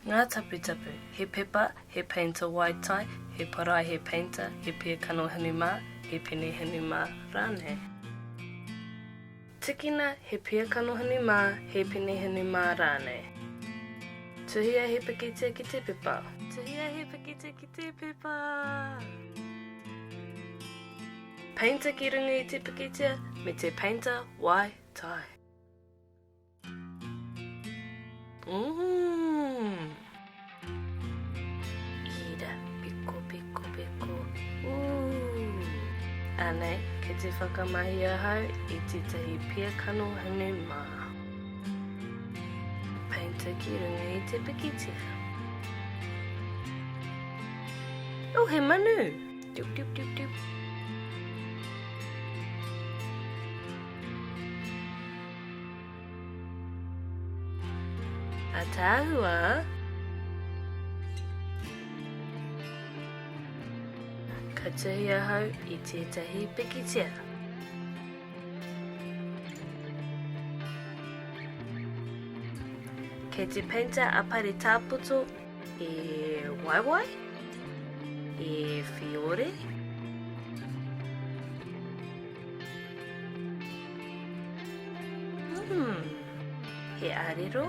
Ngā taputapu, he pepa, he peinta waitae, he paraihe peinta, he piakano hinu mā, he pene hinu mā rānei. Tikina he piakano hinu mā, he pene hinu mā rānei. Tuhia he pikitia ki te pepa. Tuhia he pikitia ki te pepa. Peinta ki runga i te pikitia me te peinta waitae. Umm. Ira, piko, piko, piko. Ooh. Anei, kei te whakamahi ahau i tētahi piakano hinu mā. Painter ki runga i te pikitia. Oh, he manu! Doop, doop, doop, doop. Ataahua. Ka tuhi ahau i tētahi pikitia. Kei te peinta a Pare Tāpoto e waewae, e whiore. Mm, he arero.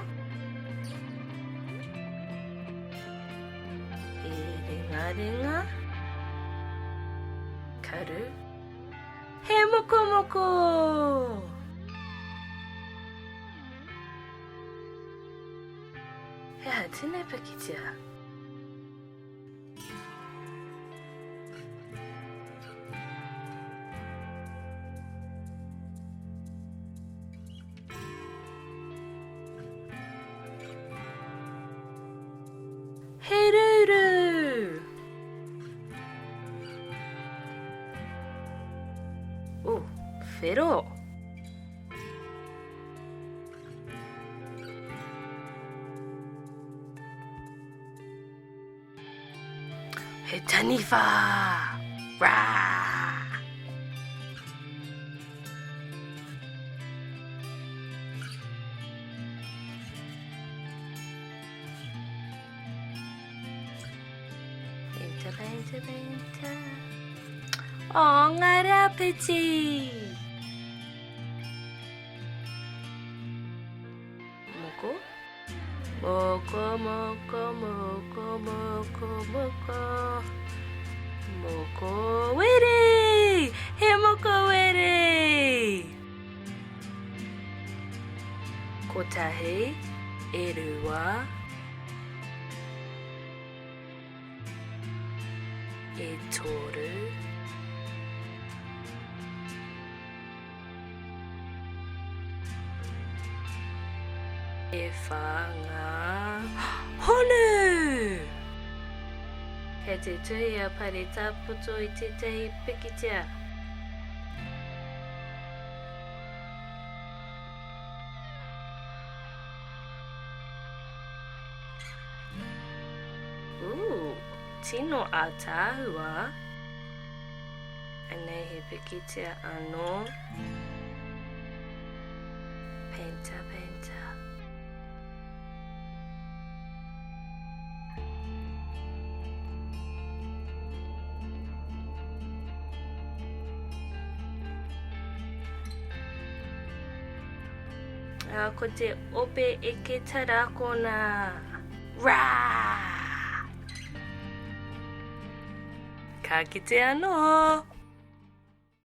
He rengarenga. Karu. He mokomoko! He aha tēnei pikitia? He ruru! Oh, whero! He taniwha! Rā! Painter, painter, painter. Oh, ngā rāpiti! Moko? Moko, moko, moko, moko, moko. Moko wiri! He moko wiri! Kotahi, e rua, e toru, E whā ngā honu! Kei te tuhi a Pare Tāpoto i tētahi pikitia. Ooh, tino ātaahua. Anei he pikitia anō. Painter, painter. Ah, ko te ope eke tarakona. Rā! Ka kite anō!